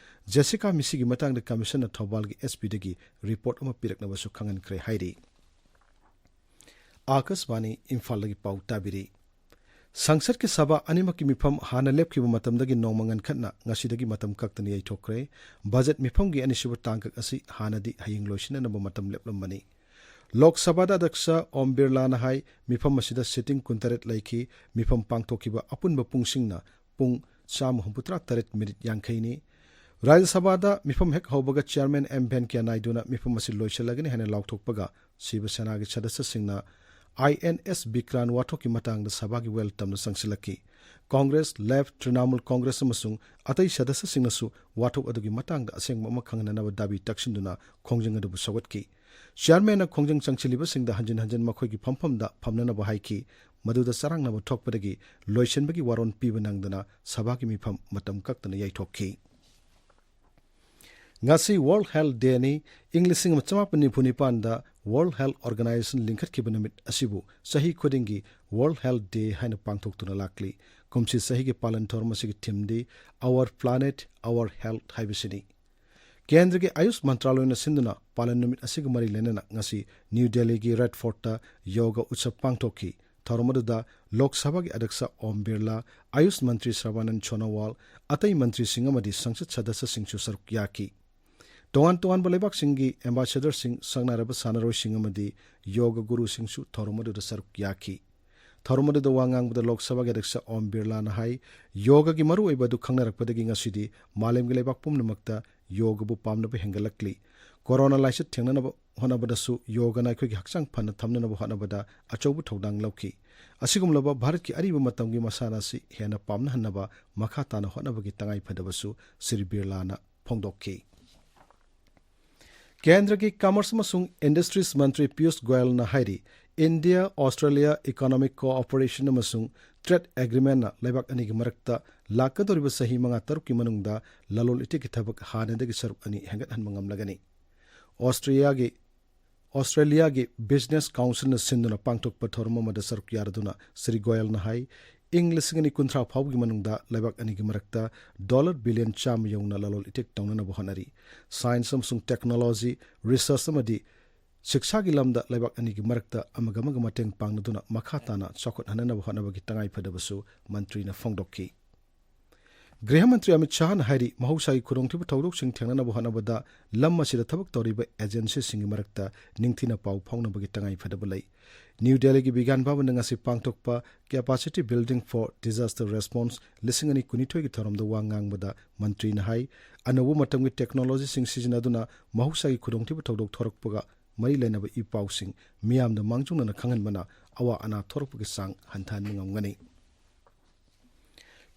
ꯖꯦꯁꯤꯀꯥ ꯃꯤꯁꯤꯒꯤ ꯃꯇꯥꯡꯗ ꯀꯃꯤꯁꯟꯅ ꯊꯧꯕꯥꯜꯒꯤ SP ꯗꯒꯤ ꯔꯤꯄꯣꯔꯠ ꯑꯃ ꯄꯤꯔꯛꯅꯕꯁꯨ ꯈꯪꯍꯟꯈ꯭ꯔꯦ ꯍꯥꯏꯔꯤ꯫ ꯑꯥꯀꯥꯁꯕꯥꯅꯤ ꯏꯝꯐꯥꯜꯗꯒꯤ ꯄꯥꯎ ꯇꯥꯕꯤꯔꯤ꯫ ꯁꯪꯁꯠꯀꯤ ꯁꯚꯥ ꯑꯅꯤꯃꯛꯀꯤ ꯃꯤꯐꯝ ꯍꯥꯟꯅ ꯂꯦꯞꯈꯤꯕ ꯃꯇꯝꯗꯒꯤ ꯅꯣꯡꯃ ꯉꯟꯈꯠꯅ ꯉꯁꯤꯗꯒꯤ ꯃꯇꯝ ꯀꯛꯇꯅ ꯌꯩꯊꯣꯛꯈ꯭ꯔꯦ꯫ ꯕꯖꯦꯠ ꯃꯤꯐꯝꯒꯤ ꯑꯅꯤꯁꯨꯕ ꯇꯥꯡꯀꯛ ꯑꯁꯤ ꯍꯥꯟꯅꯗꯤ ꯍꯌꯦꯡ ꯂꯣꯏꯁꯤꯟꯅꯅꯕ ꯃꯇꯝ ꯂꯦꯞꯂꯝꯕꯅꯤ꯫ ꯂꯣꯛ ꯁꯚꯥꯗ ꯑꯗ꯭ꯌꯛꯁ ꯑꯣꯝ ꯕꯤꯔꯂꯥꯅ ꯍꯥꯏ, ꯃꯤꯐꯝ ꯑꯁꯤꯗ ꯁꯤꯇꯤꯡ ꯀꯨꯟꯇꯔꯦꯠ ꯂꯩꯈꯤ꯫ ꯃꯤꯐꯝ ꯄꯥꯡꯊꯣꯛꯈꯤꯕ ꯑꯄꯨꯟꯕ ꯄꯨꯡꯁꯤꯡꯅ ꯄꯨꯡ ꯆꯥꯝꯃ ꯍꯨꯝꯐꯨꯇꯔꯥ ꯇꯔꯦꯠ ꯃꯤꯅꯤꯠ ꯌꯥꯡꯈꯩꯅꯤ꯫ ꯔꯥꯖ꯭ꯌ ꯁꯚꯥꯗ ꯃꯤꯐꯝ ꯍꯦꯛ ꯍꯧꯕꯒ ꯆꯤꯌꯔꯃꯦꯟ ꯑꯦꯝ ꯚꯦꯟꯀꯌꯥ ꯅꯥꯏꯗꯨꯅ ꯃꯤꯐꯝ ꯑꯁꯤ ꯂꯣꯏꯁꯤꯜꯂꯒꯅꯤ ꯍꯥꯏꯅ ꯂꯥꯎꯊꯣꯛꯄꯒ ꯁꯤꯕ ꯁꯦꯅꯥꯒꯤ ꯁꯗꯁ꯭ꯌꯁꯤꯡꯅ INS ꯕꯤꯀ꯭ꯔꯥꯟ ꯋꯥꯊꯣꯛꯀꯤ ꯃꯇꯥꯡꯗ ꯁꯚꯥꯒꯤ ꯋꯦꯜ ꯇꯝꯅ ꯆꯪꯁꯤꯜꯂꯛꯈꯤ꯫ ꯀꯣꯡꯒ꯭ꯔꯦꯁ, ꯂꯦꯐ, ꯇ꯭ꯔꯤꯅꯥꯃꯨꯜ ꯀꯣꯡꯒ꯭ꯔꯦꯁ ꯑꯃꯁꯨꯡ ꯑꯇꯩ ꯁꯗꯁ꯭ꯌꯁꯤꯡꯅꯁꯨ ꯋꯥꯊꯣꯛ ꯑꯗꯨꯒꯤ ꯃꯇꯥꯡꯗ ꯑꯁꯦꯡꯕ ꯑꯃ ꯈꯪꯍꯟꯅꯅꯕ ꯗꯥꯕꯤ ꯇꯛꯁꯤꯟꯗꯨꯅ ꯈꯣꯡꯖꯪ ꯑꯗꯨꯕꯨ ꯁꯧꯒꯠꯈꯤ꯫ ꯆꯤꯌꯔꯃꯦꯟꯅ ꯈꯣꯡꯖꯪ ꯆꯪꯁꯤꯜꯂꯤꯕꯁꯤꯡꯗ ꯍꯟꯖꯤꯟ ꯍꯟꯖꯤꯟ ꯃꯈꯣꯏꯒꯤ ꯐꯝꯐꯝꯗ ꯐꯝꯅꯅꯕ ꯍꯥꯏꯈꯤ꯫ ꯃꯗꯨꯗ ꯆꯔꯥꯡꯅꯕ ꯊꯣꯛꯄꯗꯒꯤ ꯂꯣꯏꯁꯤꯟꯕꯒꯤ ꯋꯥꯔꯣꯜ ꯄꯤꯕ ꯅꯪꯗꯅ ꯁꯚꯥꯒꯤ ꯃꯤꯐꯝ ꯃꯇꯝ ꯀꯛꯇꯅ ꯌꯩꯊꯣꯛꯈꯤ꯫ ꯉꯁꯤ World Health Day ꯅꯤ꯫ ꯏꯪ ꯂꯤꯁꯤꯡ ꯑꯃ ꯆꯃꯥꯄꯟ ꯅꯤꯐꯨ ꯅꯤꯄꯥꯟꯗ World Health Organization ꯂꯤꯡꯈꯠꯈꯤꯕ ꯅꯨꯃꯤꯠ ꯑꯁꯤꯕꯨ ꯆꯍꯤ ꯈꯨꯗꯤꯡꯒꯤ World Health Day ꯍꯥꯏꯅ ꯄꯥꯡꯊꯣꯛꯇꯨꯅ ꯂꯥꯛꯂꯤ꯫ ꯀꯨꯝꯁꯤ ꯆꯍꯤꯒꯤ ꯄꯥꯂꯟ ꯊꯧꯔꯝ ꯑꯁꯤꯒꯤ ꯊꯤꯝꯗꯤ Our Planet, Our Health ꯍꯥꯏꯕꯁꯤꯅꯤ꯫ ꯀꯦꯟꯗ꯭ꯔꯒꯤ ꯑꯌꯨꯁ ꯃꯟꯇ꯭ꯔꯥꯂꯣꯏꯅ ꯁꯤꯟꯗꯨꯅ ꯄꯥꯂꯟ ꯅꯨꯃꯤꯠ ꯑꯁꯤꯒ ꯃꯔꯤ ꯂꯩꯅꯅ ꯉꯁꯤ ꯅ꯭ꯌꯨ ꯗꯦꯜꯂꯤꯒꯤ ꯔꯦꯗ ꯐꯣꯔꯠꯇ ꯌꯣꯒ ꯎꯠꯁꯕ ꯄꯥꯡꯊꯣꯛꯈꯤ꯫ ꯊꯧꯔꯝ ꯑꯗꯨꯗ ꯂꯣꯛ ꯁꯚꯥꯒꯤ ꯑꯗ꯭ꯌꯛꯁ ꯑꯣꯝ ꯕꯤꯔꯂꯥ, ꯑꯌꯨꯁ ꯃꯟꯇ꯭ꯔꯤ ꯁꯔꯕꯥꯅꯟ ꯁꯣꯅꯣꯋꯥꯜ, ꯑꯇꯩ ꯃꯟꯇ꯭ꯔꯤꯁꯤꯡ ꯑꯃꯗꯤ ꯁꯪꯁꯠ ꯁꯗꯁ꯭ꯌꯁꯤꯡꯁꯨ ꯁꯔꯨꯛ ꯌꯥꯈꯤ꯫ ꯇꯣꯉꯥꯟ ꯇꯣꯉꯥꯟꯕ ꯂꯩꯕꯥꯛꯁꯤꯡꯒꯤ ꯑꯦꯝꯕꯦꯁꯦꯗꯔꯁꯤꯡ, ꯁꯛꯅꯥꯏꯔꯕ ꯁꯥꯟꯅꯔꯣꯏꯁꯤꯡ ꯑꯃꯗꯤ ꯌꯣꯒ ꯒꯨꯔꯨꯁꯤꯡꯁꯨ ꯊꯧꯔꯝ ꯑꯗꯨꯗ ꯁꯔꯨꯛ ꯌꯥꯈꯤ꯫ ꯊꯧꯔꯝ ꯑꯗꯨꯗ ꯋꯥ ꯉꯥꯡꯕꯗ ꯂꯣꯛ ꯁꯚꯥꯒꯤ ꯑꯗ꯭ꯌꯛꯁ ꯑꯣꯝ ꯕꯤꯔꯂꯥꯅ ꯍꯥꯏ, ꯌꯣꯒꯒꯤ ꯃꯔꯨꯑꯣꯏꯕ ꯑꯗꯨ ꯈꯪꯅꯔꯛꯄꯗꯒꯤ ꯉꯁꯤꯗꯤ ꯃꯥꯂꯦꯝꯒꯤ ꯂꯩꯕꯥꯛ ꯄꯨꯝꯅꯃꯛꯇ ꯌꯣꯒꯕꯨ ꯄꯥꯝꯅꯕ ꯍꯦꯟꯒꯠꯂꯛꯂꯤ꯫ ꯀꯣꯔꯣꯅꯥ ꯂꯥꯏꯆꯠ ꯊꯦꯡꯅꯅꯕ ꯍꯣꯠꯅꯕꯗꯁꯨ ꯌꯣꯒꯅ ꯑꯩꯈꯣꯏꯒꯤ ꯍꯛꯆꯥꯡ ꯐꯅ ꯊꯝꯅꯅꯕ ꯍꯣꯠꯅꯕꯗ ꯑꯆꯧꯕ ꯊꯧꯗꯥꯡ ꯂꯧꯈꯤ꯫ ꯑꯁꯤꯒꯨꯝꯂꯕ ꯚꯥꯔꯠꯀꯤ ꯑꯔꯤꯕ ꯃꯇꯝꯒꯤ ꯃꯁꯥꯟꯅ ꯑꯁꯤ ꯍꯦꯟꯅ ꯄꯥꯝꯅꯍꯟꯅꯕ ꯃꯈꯥ ꯇꯥꯅ ꯍꯣꯠꯅꯕꯒꯤ ꯇꯉꯥꯏꯐꯗꯕꯁꯨ ꯁ꯭ꯔꯤ ꯕꯤꯔꯂꯥꯅ ꯐꯣꯡꯗꯣꯛꯈꯤ꯫ ꯀꯦꯟꯗ꯭ꯔꯒꯤ ꯀꯃꯔꯁ ꯑꯃꯁꯨꯡ ꯏꯟꯗꯁꯇ꯭ꯔꯤꯁ ꯃꯟꯇ꯭ꯔꯤ ꯄꯤꯌꯨꯁ ꯒꯣꯌꯜꯅ ꯍꯥꯏꯔꯤ, ꯏꯟꯗꯤꯌꯥ ꯑꯣꯁꯇ꯭ꯔꯦꯂꯤꯌꯥ ꯏꯀꯣꯅꯣꯃꯤꯛ ꯀꯣꯑꯣꯄꯔꯦꯁꯟ ꯑꯃꯁꯨꯡ ꯇ꯭ꯔꯦꯗ ꯑꯦꯒ꯭ꯔꯤꯃꯦꯟꯅ ꯂꯩꯕꯥꯛ ꯑꯅꯤꯒꯤ ꯃꯔꯛꯇ ꯂꯥꯛꯀꯗꯧꯔꯤꯕ ꯆꯍꯤ ꯃꯉꯥ ꯇꯔꯨꯛꯀꯤ ꯃꯅꯨꯡꯗ ꯂꯂꯣꯟ ꯏꯇꯤꯛꯀꯤ ꯊꯕꯛ ꯍꯥꯟꯅꯗꯒꯤ ꯁꯔꯨꯛ ꯑꯅꯤ ꯍꯦꯟꯒꯠꯍꯟꯕ ꯉꯝꯂꯒꯅꯤ꯫ ꯑꯣꯁꯇ꯭ꯔꯤꯌꯥꯒꯤ, ꯑꯣꯁꯇ꯭ꯔꯦꯂꯤꯌꯥꯒꯤ ꯕꯤꯖꯤꯅꯦꯁ ꯀꯥꯎꯟꯁꯤꯜꯅ ꯁꯤꯟꯗꯨꯅ ꯄꯥꯡꯊꯣꯛꯄ ꯊꯧꯔꯝ ꯑꯃꯗ ꯁꯔꯨꯛ ꯌꯥꯔꯗꯨꯅ ꯁ꯭ꯔꯤ ꯒꯣꯌꯜꯅ ꯍꯥꯏ, ꯏꯪ ꯂꯤꯁꯤꯡ ꯑꯅꯤ ꯀꯨꯟꯊ꯭ꯔꯥ ꯐꯥꯎꯕꯒꯤ ꯃꯅꯨꯡꯗ ꯂꯩꯕꯥꯛ ꯑꯅꯤꯒꯤ ꯃꯔꯛꯇ ꯗꯣꯂꯔ ꯕꯤꯂꯤꯌꯟ ꯆꯥꯝꯃ ꯌꯧꯅ ꯂꯂꯣꯟ ꯏꯇꯤꯛ ꯇꯧꯅꯅꯕ ꯍꯣꯠꯅꯔꯤ꯫ ꯁꯥꯏꯟꯁ ꯑꯃꯁꯨꯡ ꯇꯦꯛꯅꯣꯂꯣꯖꯤ, ꯔꯤꯁꯔꯆ ꯑꯃꯗꯤ ꯁꯤꯛꯁꯥꯒꯤ ꯂꯝꯗ ꯂꯩꯕꯥꯛ ꯑꯅꯤꯒꯤ ꯃꯔꯛꯇ ꯑꯃꯒ ꯑꯃꯒ ꯃꯇꯦꯡ ꯄꯥꯡꯅꯗꯨꯅ ꯃꯈꯥ ꯇꯥꯅ ꯆꯥꯎꯈꯠꯍꯟꯅꯅꯕ ꯍꯣꯠꯅꯕꯒꯤ ꯇꯉꯥꯏꯐꯗꯕꯁꯨ ꯃꯟꯇ꯭ꯔꯤꯅ ꯐꯣꯡꯗꯣꯛꯈꯤ꯫ ꯒ꯭ꯔꯤꯍ ꯃꯟꯇ꯭ꯔꯤ ꯑꯃꯤꯠ ꯁꯥꯍꯅ ꯍꯥꯏꯔꯤ, ꯃꯍꯧꯁꯥꯒꯤ ꯈꯨꯗꯣꯡꯊꯤꯕ ꯊꯧꯗꯣꯛꯁꯤꯡ ꯊꯦꯡꯅꯅꯕ ꯍꯣꯠꯅꯕꯗ ꯂꯝ ꯑꯁꯤꯗ ꯊꯕꯛ ꯇꯧꯔꯤꯕ ꯑꯦꯖꯦꯟꯁꯤꯁꯤꯡꯒꯤ ꯃꯔꯛꯇ ꯅꯤꯡꯊꯤꯅ ꯄꯥꯎ ꯐꯥꯎꯅꯕꯒꯤ ꯇꯉꯥꯏꯐꯗꯕ ꯂꯩ꯫ ꯅ꯭ꯌꯨ ꯗꯦꯜꯂꯤꯒꯤ ꯕꯤꯒ꯭ꯌꯥꯟ ꯚꯕꯟꯗ ꯉꯁꯤ ꯄꯥꯡꯊꯣꯛꯄ Capacity Building for Disaster Response ꯂꯤꯁꯤꯡ ꯑꯅꯤ ꯀꯨꯟꯅꯤꯊꯣꯏꯒꯤ ꯊꯧꯔꯝꯗ ꯋꯥ ꯉꯥꯡꯕꯗ ꯃꯟꯇ꯭ꯔꯤꯅ ꯍꯥꯏ, ꯑꯅꯧꯕ ꯃꯇꯝꯒꯤ ꯇꯦꯛꯅꯣꯂꯣꯖꯤꯁꯤꯡ ꯁꯤꯖꯤꯟꯅꯗꯨꯅ ꯃꯍꯧꯁꯥꯒꯤ ꯈꯨꯗꯣꯡꯊꯤꯕ ꯊꯧꯗꯣꯛ ꯊꯣꯔꯛꯄꯒ ꯃꯔꯤ ꯂꯩꯅꯕ ꯏ ꯄꯥꯎꯁꯤꯡ ꯃꯤꯌꯥꯝꯗ ꯃꯥꯡꯖꯧꯅꯅ ꯈꯪꯍꯟꯕꯅ ꯑꯋꯥ ꯑꯅꯥ ꯊꯣꯔꯛꯄꯒꯤ ꯆꯥꯡ ꯍꯟꯊꯍꯟꯕ ꯉꯝꯒꯅꯤ꯫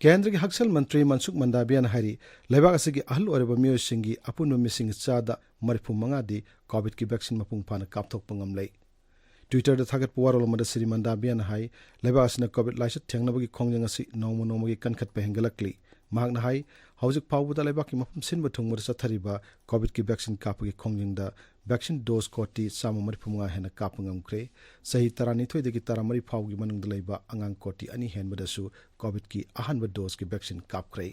ꯀꯦꯟꯗ꯭ꯔꯒꯤ ꯍꯛꯁꯦꯜ ꯃꯟꯇ꯭ꯔꯤ ꯃꯟꯁꯨꯈ ꯃꯟꯗꯥꯕꯤꯌꯥꯅ ꯍꯥꯏꯔꯤ, ꯂꯩꯕꯥꯛ ꯑꯁꯤꯒꯤ ꯑꯍꯜ ꯑꯣꯏꯔꯕ ꯃꯤꯑꯣꯏꯁꯤꯡꯒꯤ ꯑꯄꯨꯟꯕ ꯃꯤꯁꯤꯡꯒꯤ ꯆꯥꯗ ꯃꯔꯤꯐꯨ ꯃꯉꯥꯗꯤ ꯀꯣꯚꯤꯗꯀꯤ ꯚꯦꯛꯁꯤꯟ ꯃꯄꯨꯡ ꯐꯥꯅ ꯀꯥꯞꯊꯣꯛꯄ ꯉꯝꯂꯦ꯫ ꯇ꯭ꯋꯤꯇꯔꯗ ꯊꯥꯒꯠꯄ ꯋꯥꯔꯣꯜ ꯑꯃꯗ ꯁ꯭ꯔꯤ ꯃꯟꯗꯥꯕꯤꯌꯥꯅ ꯍꯥꯏ, ꯂꯩꯕꯥꯛ ꯑꯁꯤꯅ ꯀꯣꯚꯤꯗ ꯂꯥꯏꯆꯠ ꯊꯦꯡꯅꯕꯒꯤ ꯈꯣꯡꯖꯪ ꯑꯁꯤ ꯅꯣꯡꯃ ꯅꯣꯡꯃꯒꯤ ꯀꯟꯈꯠꯄ ꯍꯦꯟꯒꯠꯂꯛꯂꯤ꯫ ꯃꯍꯥꯛꯅ ꯍꯥꯏ, ꯍꯧꯖꯤꯛ ꯐꯥꯎꯕꯗ ꯂꯩꯕꯥꯛꯀꯤ ꯃꯐꯝ ꯁꯤꯟꯕ ꯊꯨꯡꯕꯗ ꯆꯠꯊꯔꯤꯕ ꯀꯣꯚꯤꯗꯀꯤ ꯚꯦꯛꯁꯤꯟ ꯀꯥꯞꯄꯒꯤ ꯈꯣꯡꯖꯪꯗ ꯚꯦꯛꯁꯤꯟ ꯗꯣꯁ ꯀꯣꯇꯤ ꯆꯥꯝꯃ ꯃꯔꯤꯐꯨ ꯃꯉꯥ ꯍꯦꯟꯅ ꯀꯥꯞꯄ ꯉꯝꯈ꯭ꯔꯦ꯫ ꯆꯍꯤ ꯇꯔꯥꯅꯤꯊꯣꯏꯗꯒꯤ ꯇꯔꯥꯃꯔꯤ ꯐꯥꯎꯒꯤ ꯃꯅꯨꯡꯗ ꯂꯩꯕ ꯑꯉꯥꯡ ꯀꯣꯇꯤ ꯑꯅꯤ ꯍꯦꯟꯕꯗꯁꯨ ꯀꯣꯚꯤꯗꯀꯤ ꯑꯍꯥꯟꯕ ꯗꯣꯁꯀꯤ ꯚꯦꯛꯁꯤꯟ ꯀꯥꯞꯈ꯭ꯔꯦ꯫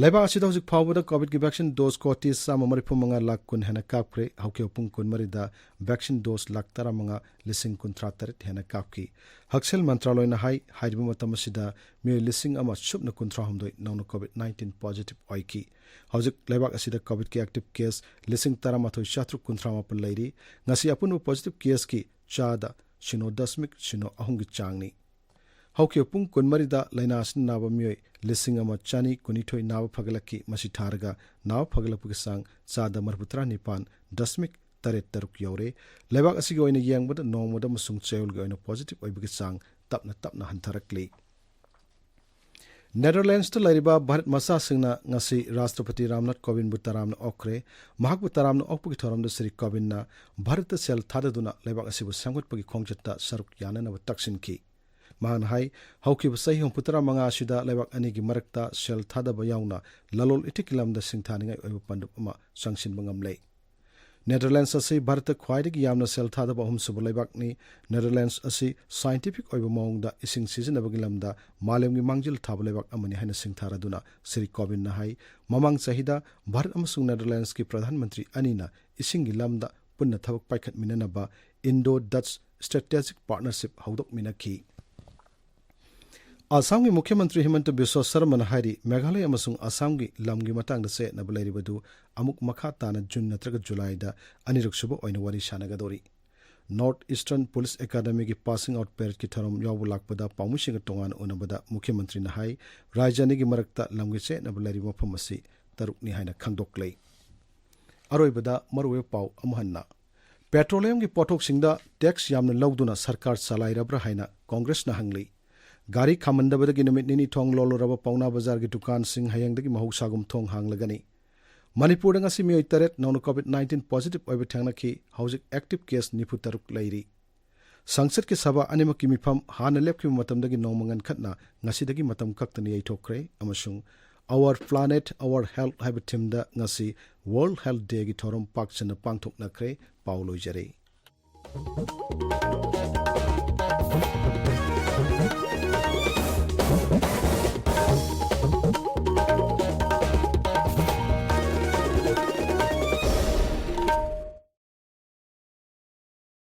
ꯂꯩꯕꯥꯛ ꯑꯁꯤꯗ ꯍꯧꯖꯤꯛ ꯐꯥꯎꯕꯗ ꯀꯣꯚꯤꯗꯀꯤ ꯚꯦꯛꯁꯤꯟ ꯗꯣꯁ ꯀꯣꯇꯤ ꯆꯥꯝꯃ ꯃꯔꯤꯐꯨ ꯃꯉꯥ ꯂꯥꯈ ꯀꯨꯟ ꯍꯦꯟꯅ ꯀꯥꯞꯈ꯭ꯔꯦ꯫ ꯍꯧꯈꯤꯕ ꯄꯨꯡ ꯀꯨꯟꯃꯔꯤꯗ ꯚꯦꯛꯁꯤꯟ ꯗꯣꯁ ꯂꯥꯈ ꯇꯔꯥꯃꯉꯥ ꯂꯤꯁꯤꯡ ꯀꯨꯟꯊ꯭ꯔꯥ ꯇꯔꯦꯠ ꯍꯦꯟꯅ ꯀꯥꯞꯈꯤ꯫ ꯍꯛꯁꯦꯜ ꯃꯟꯇ꯭ꯔꯥꯂꯣꯏꯅ ꯍꯥꯏ, ꯍꯥꯏꯔꯤꯕ ꯃꯇꯝ ꯑꯁꯤꯗ ꯃꯤꯑꯣꯏ ꯂꯤꯁꯤꯡ ꯑꯃ ꯁꯨꯞꯅ ꯀꯨꯟꯊ꯭ꯔꯥ ꯍꯨꯝꯗꯣꯏ ꯅꯧꯅ ꯀꯣꯚꯤꯗ ꯅꯥꯏꯟꯇꯤꯟ ꯄꯣꯖꯤꯇꯤꯚ ꯑꯣꯏꯈꯤ꯫ ꯍꯧꯖꯤꯛ ꯂꯩꯕꯥꯛ ꯑꯁꯤꯗ ꯀꯣꯚꯤꯗꯀꯤ ꯑꯦꯛꯇꯤꯚ ꯀꯦꯁ ꯂꯤꯁꯤꯡ ꯇꯔꯥꯃꯥꯊꯣꯏ ꯆꯥꯇ꯭ꯔꯨꯛ ꯀꯨꯟꯊ꯭ꯔꯥ ꯃꯥꯄꯟ ꯂꯩꯔꯤ꯫ ꯉꯁꯤ ꯑꯄꯨꯟꯕ ꯄꯣꯖꯤꯇꯤꯚ ꯀꯦꯁꯀꯤ ꯆꯥꯗ ꯁꯤꯅꯣ ꯗꯁꯃꯤꯛ ꯁꯤꯅꯣ ꯑꯍꯨꯝꯒꯤ ꯆꯥꯡꯅꯤ꯫ ꯍꯧꯈꯤꯕ ꯄꯨꯡ ꯀꯨꯟꯃꯔꯤꯗ ꯂꯥꯏꯅꯥ ꯑꯁꯤꯅ ꯅꯥꯕ ꯃꯤꯑꯣꯏ ꯂꯤꯁꯤꯡ ꯑꯃ ꯆꯅꯤ ꯀꯨꯟꯅꯤꯊꯣꯏ ꯅꯥꯕ ꯐꯒꯠꯂꯛꯈꯤ꯫ ꯃꯁꯤ ꯊꯥꯔꯒ ꯅꯥꯕ ꯐꯒꯠꯂꯛꯄꯒꯤ ꯆꯥꯡ ꯆꯥꯗ ꯃꯔꯤꯐꯨꯇꯔꯥ ꯅꯤꯄꯥꯟ ꯗꯁꯃꯤꯛ ꯇꯔꯦꯠ ꯇꯔꯨꯛ ꯌꯧꯔꯦ꯫ ꯂꯩꯕꯥꯛ ꯑꯁꯤꯒꯤ ꯑꯣꯏꯅ ꯌꯦꯡꯕꯗ ꯅꯣꯡꯃꯗ ꯑꯃꯁꯨꯡ ꯆꯌꯣꯜꯒꯤ ꯑꯣꯏꯅ ꯄꯣꯖꯤꯇꯤꯚ ꯑꯣꯏꯕꯒꯤ ꯆꯥꯡ ꯇꯞꯅ ꯇꯞꯅ ꯍꯟꯊꯔꯛꯂꯤ꯫ ꯅꯦꯗꯔꯂꯦꯟꯁꯇ ꯂꯩꯔꯤꯕ ꯚꯥꯔꯠ ꯃꯆꯥꯁꯤꯡꯅ ꯉꯁꯤ ꯔꯥꯁꯇ꯭ꯔꯄꯇꯤ ꯔꯥꯝꯅꯥꯊ ꯀꯣꯕꯤꯟꯕꯨ ꯇꯔꯥꯝꯅ ꯑꯣꯛꯈ꯭ꯔꯦ꯫ ꯃꯍꯥꯛꯄꯨ ꯇꯔꯥꯝꯅ ꯑꯣꯛꯄꯒꯤ ꯊꯧꯔꯝꯗ ꯁ꯭ꯔꯤ ꯀꯣꯕꯤꯟꯅ ꯚꯥꯔꯠꯇ ꯁꯦꯜ ꯊꯥꯗꯗꯨꯅ ꯂꯩꯕꯥꯛ ꯑꯁꯤꯕꯨ ꯁꯦꯝꯒꯠꯄꯒꯤ ꯈꯣꯡꯆꯠꯇ ꯁꯔꯨꯛ ꯌꯥꯅꯅꯕ ꯇꯛꯁꯤꯟꯈꯤ꯫ ꯃꯍꯥꯛꯅ ꯍꯥꯏ, ꯍꯧꯈꯤꯕ ꯆꯍꯤ ꯍꯨꯝꯐꯨꯇꯔꯥ ꯃꯉꯥ ꯑꯁꯤꯗ ꯂꯩꯕꯥꯛ ꯑꯅꯤꯒꯤ ꯃꯔꯛꯇ ꯁꯦꯜ ꯊꯥꯗꯕ ꯌꯥꯎꯅ ꯂꯂꯣꯟ ꯏꯇꯤꯛꯀꯤ ꯂꯝꯗ ꯁꯤꯡꯊꯥꯅꯤꯡꯉꯥꯏ ꯑꯣꯏꯕ ꯄꯥꯟꯗꯝ ꯑꯃ ꯆꯪꯁꯤꯟꯕ ꯉꯝꯂꯦ꯫ ꯅꯦꯗꯔꯂꯦꯟꯁ ꯑꯁꯤ ꯚꯥꯔꯠꯇ ꯈ꯭ꯋꯥꯏꯗꯒꯤ ꯌꯥꯝꯅ ꯁꯦꯜ ꯊꯥꯗꯕ ꯑꯍꯨꯝꯁꯨꯕ ꯂꯩꯕꯥꯛꯅꯤ꯫ ꯅꯦꯗꯔꯂꯦꯟꯁ ꯑꯁꯤ ꯁꯥꯏꯟꯇꯤꯐꯤꯛ ꯑꯣꯏꯕ ꯃꯑꯣꯡꯗ ꯏꯁꯤꯡ ꯁꯤꯖꯤꯟꯅꯕꯒꯤ ꯂꯝꯗ ꯃꯥꯂꯦꯝꯒꯤ ꯃꯥꯡꯖꯤꯜ ꯊꯥꯕ ꯂꯩꯕꯥꯛ ꯑꯃꯅꯤ ꯍꯥꯏꯅ ꯁꯤꯡꯊꯥꯔꯗꯨꯅ ꯁ꯭ꯔꯤ ꯀꯣꯕꯤꯟꯅ ꯍꯥꯏ, ꯃꯃꯥꯡ ꯆꯍꯤꯗ ꯚꯥꯔꯠ ꯑꯃꯁꯨꯡ ꯅꯦꯗꯔꯂꯦꯟꯁꯀꯤ ꯄ꯭ꯔꯙꯥꯟ ꯃꯟꯇ꯭ꯔꯤ ꯑꯅꯤꯅ ꯏꯁꯤꯡꯒꯤ ꯂꯝꯗ ꯄꯨꯟꯅ ꯊꯕꯛ ꯄꯥꯏꯈꯠꯃꯤꯟꯅꯅꯕ ꯏꯟꯗꯣ ꯗꯠꯆ ꯁ꯭ꯇ꯭ꯔꯦꯇꯦꯖꯤꯛ ꯄꯥꯔꯠꯅꯔꯁꯤꯞ ꯍꯧꯗꯣꯛꯃꯤꯟꯅꯈꯤ꯫ ꯑꯁꯥꯝꯒꯤ ꯃꯨꯈ꯭ꯌ ꯃꯟꯇ꯭ꯔꯤ ꯍꯤꯃꯟꯇ ꯕꯤꯁ꯭ꯋ ꯁꯔꯃꯅ ꯍꯥꯏꯔꯤ, ꯃꯦꯘꯥꯂꯌ ꯑꯃꯁꯨꯡ ꯑꯁꯥꯝꯒꯤ ꯂꯝꯒꯤ ꯃꯇꯥꯡꯗ ꯆꯌꯦꯠꯅꯕ ꯂꯩꯔꯤꯕꯗꯨ ꯑꯃꯨꯛ ꯃꯈꯥ ꯇꯥꯅ ꯖꯨꯟ ꯅꯠꯇ꯭ꯔꯒ ꯖꯨꯂꯥꯏꯗ ꯑꯅꯤꯔꯛ ꯁꯨꯕ ꯑꯣꯏꯅ ꯋꯥꯔꯤ ꯁꯥꯟꯅꯒꯗꯧꯔꯤ꯫ ꯅꯣꯔꯊ ꯏꯁꯇꯔꯟ ꯄꯨꯂꯤꯁ ꯑꯦꯀꯥꯗꯃꯤꯒꯤ ꯄꯥꯁꯤꯡ ꯑꯥꯎꯠ ꯄꯦꯔꯦꯗꯀꯤ ꯊꯧꯔꯝ ꯌꯥꯎꯕ ꯂꯥꯛꯄꯗ ꯄꯥꯎꯃꯤꯁꯤꯡꯒ ꯇꯣꯉꯥꯟꯅ ꯎꯅꯕꯗ ꯃꯨꯈ꯭ꯌ ꯃꯟꯇ꯭ꯔꯤꯅ ꯍꯥꯏ, ꯔꯥꯖ꯭ꯌ ꯑꯅꯤꯒꯤ ꯃꯔꯛꯇ ꯂꯝꯒꯤ ꯆꯌꯦꯠꯅꯕ ꯂꯩꯔꯤꯕ ꯃꯐꯝ ꯑꯁꯤ ꯇꯔꯨꯛꯅꯤ ꯍꯥꯏꯅ ꯈꯪꯗꯣꯛꯂꯦ꯫ ꯑꯔꯣꯏꯕꯗ ꯃꯔꯨꯑꯣꯏꯕ ꯄꯥꯎ ꯑꯃꯨꯛ ꯍꯟꯅ꯫ ꯄꯦꯇ꯭ꯔꯣꯂꯤꯌꯝꯒꯤ ꯄꯣꯠꯊꯣꯛꯁꯤꯡꯗ ꯇꯦꯛꯁ ꯌꯥꯝꯅ ꯂꯧꯗꯨꯅ ꯁꯔꯀꯥꯔ ꯆꯂꯥꯏꯔꯕ꯭ꯔꯥ ꯍꯥꯏꯅ ꯀꯣꯡꯒ꯭ꯔꯦꯁꯅ ꯍꯪꯂꯤ꯫ ꯒꯥꯔꯤ ꯈꯥꯝꯍꯟꯗꯕꯗꯒꯤ ꯅꯨꯃꯤꯠ ꯅꯤꯅꯤ ꯊꯣꯡ ꯂꯣꯜꯂꯨꯔꯕ ꯄꯥꯎꯅꯥ ꯕꯖꯥꯔꯒꯤ ꯗꯨꯀꯥꯟꯁꯤꯡ ꯍꯌꯦꯡꯗꯒꯤ ꯃꯍꯧꯁꯥꯒꯨꯝ ꯊꯣꯡ ꯍꯥꯡꯂꯒꯅꯤ꯫ ꯃꯅꯤꯄꯨꯔꯗ ꯉꯁꯤ ꯃꯤꯑꯣꯏ ꯇꯔꯦꯠ ꯅꯧꯅ ꯀꯣꯚꯤꯗ ꯅꯥꯏꯟꯇꯤꯟ ꯄꯣꯖꯤꯇꯤꯚ ꯑꯣꯏꯕ ꯊꯦꯡꯅꯈꯤ꯫ ꯍꯧꯖꯤꯛ ꯑꯦꯛꯇꯤꯚ ꯀꯦꯁ ꯅꯤꯐꯨ ꯇꯔꯨꯛ ꯂꯩꯔꯤ꯫ ꯁꯪꯁꯠꯀꯤ ꯁꯚꯥ ꯑꯅꯤꯃꯛꯀꯤ ꯃꯤꯐꯝ ꯍꯥꯟꯅ ꯂꯦꯞꯈꯤꯕ ꯃꯇꯝꯗꯒꯤ ꯅꯣꯡꯃ ꯉꯟꯈꯠꯅ ꯉꯁꯤꯗꯒꯤ ꯃꯇꯝ ꯀꯛꯇꯅ ꯌꯩꯊꯣꯛꯈ꯭ꯔꯦ ꯑꯃꯁꯨꯡ Our Planet, Our Health ꯍꯥꯏꯕ ꯊꯤꯝꯗ ꯉꯁꯤ ꯋꯥꯔꯜꯗ ꯍꯦꯜꯊ ꯗꯦꯒꯤ ꯊꯧꯔꯝ ꯄꯥꯛ ꯁꯟꯅ ꯄꯥꯡꯊꯣꯛꯅꯈ꯭ꯔꯦ꯫ ꯄꯥꯎ ꯂꯣꯏꯖꯔꯦ꯫